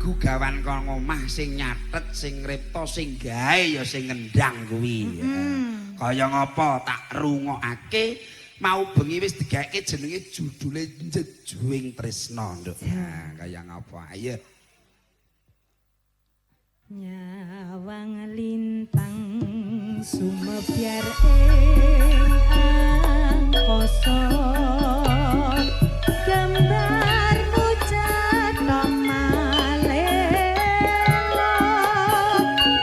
Lagu gawan kang omah sing nyatet, sing ngripta, sing gawe ya sing ngendang kuwi. Kaya ngapa tak rungokake mau bengi wis digaeke jenenge judule Jejuing Tresna, Nduk. Nah, kaya ngapa? Ayo. Nyawang lintang sumebyar ing angkasa, gambarmu cetha malela,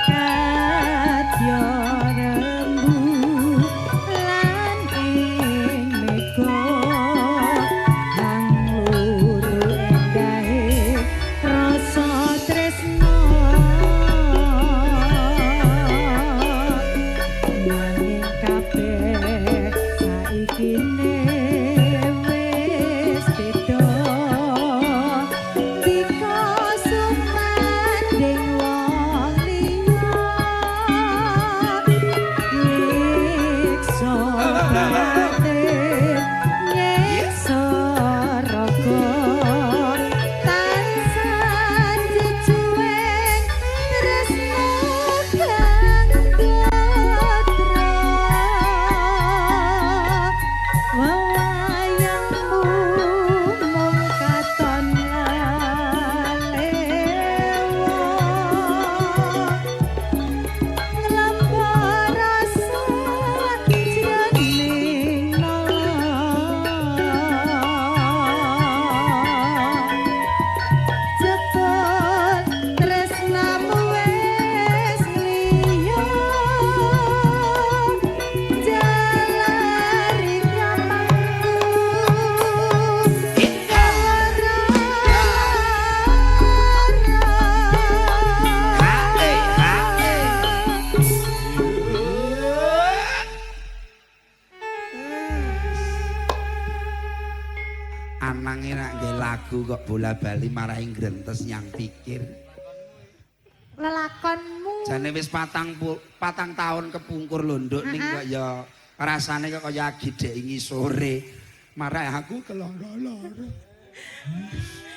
kadya rembulan ing mega, hangluru endahe rasa tresna. Nanging kabeh saiki wis beda, dika sumanding wong liya, nyiksa batin, nyiksa raga, tansah jejuing tresna kang gatra. Wewayangmu mung katon lalewa, nglambar rasa jroning nala. Jebul tresnamu wis liya, jalari gampangku. Hae, hae. Ananging nek nggae lagu kok bola-bali marahi grentes nyang pikir. Lelakonmu. Jane wis 4 tahun kepungkur lho, Nduk, ning kok ya rasane kok kaya agi dek ingi sore. Marai aku keloro-loro.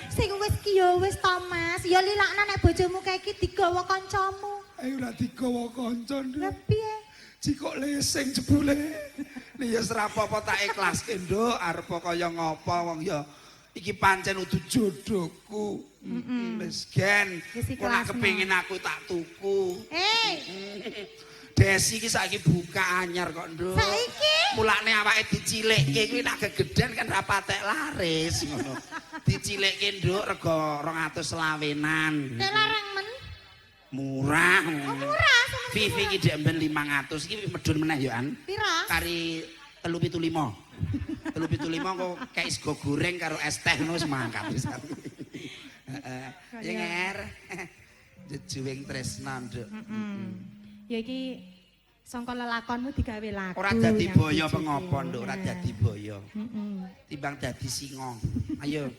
Sing wis ki ya wis to, Mas. Ya lilakna nek bojomu kae iki digawa kancamu. Ayo ora digawa kanca, Nduk. Lah piye? Jikok lesing jebule. Lha ya ora apa-apa tak ikhlaske, Nduk, arep kaya ngapa wong ya iki pancen udu jodohku. Wis gen. Wis Kok nek ikhlasno. Kepengin aku tak tuku. Eh, Desi iki saiki buka anyar kok, Nduk. Saiki? Mulane awake dicilikke kuwi nek gegeden kan ra patek laris ngono. Dicilikke, Nduk, rega 220-an. Nek larang men. Murah. Oh, murah sama. Vivi iki dek mben 500 iki medun meneh yo an. Pira? Kari 375. 375 kok kayak sego goreng karo es teh ngono wis mangkat wis. Heeh. Ya nger. Jejuwing tresna, Nduk. Ya iki sangka lelakonmu digawe lagu. Ora dadi yang boyo bojoku. Pengopo, Nduk, ora dadi boyo. Timbang dadi singa. Ayo.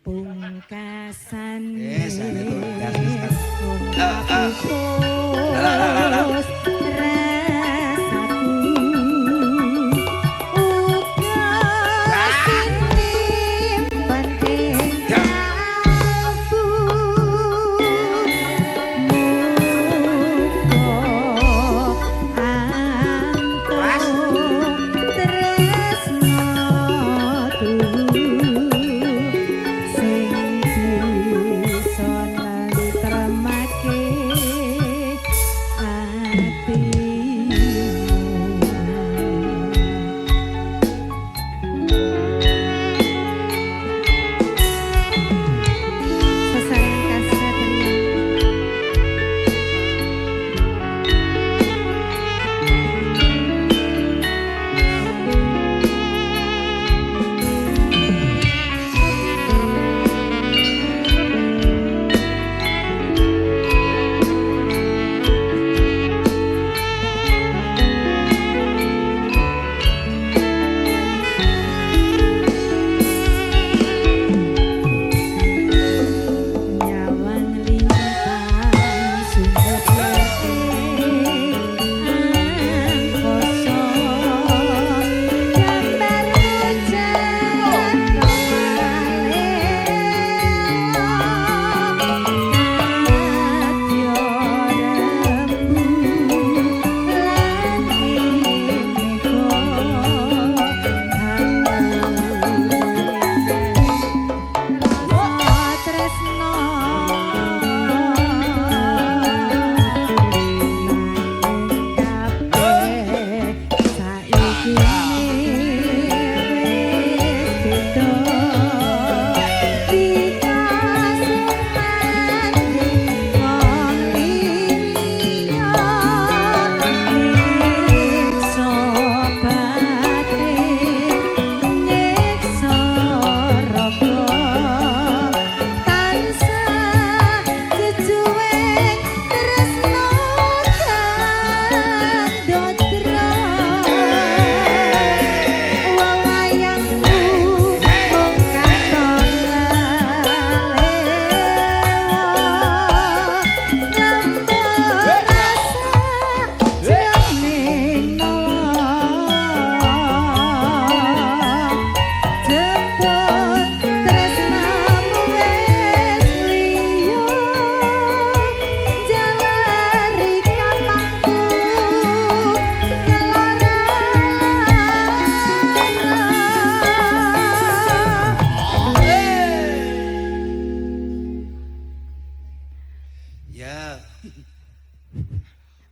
Pungkasan. Eh, sane to, gas, wis. Putus rasaku uga sinimpen ing kalbu. Muga antuk tresna tuhu sing bisa nentremake atiku.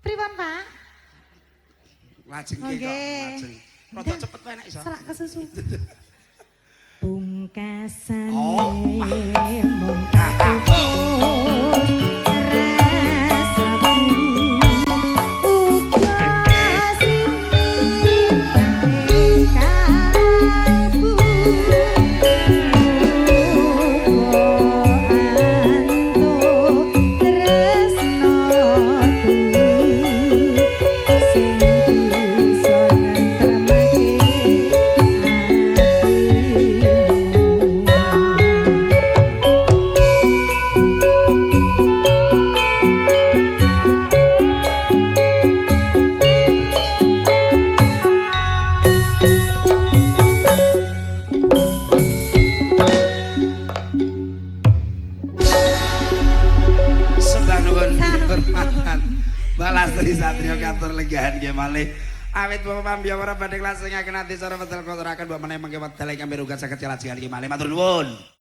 Pripun, Pak? Lajeng ki kok, lajeng. Rada cepet wae nek iso. Selak kesusu. Pungkasane Oh. mung katutur rasaku uga sini kalbu uga antuk tresno tuhu sing bisa nentremake atimu. Sembah nuwun hormatan. Mbak Lastri Satrio katur lenggahan nggih malih. Awit bapak pambiyawara badhe lajengaken ati sara wedal kula aturaken mbok menawi mengke wedal ingkang mirugat saged kelajengan nggih malih. Matur nuwun.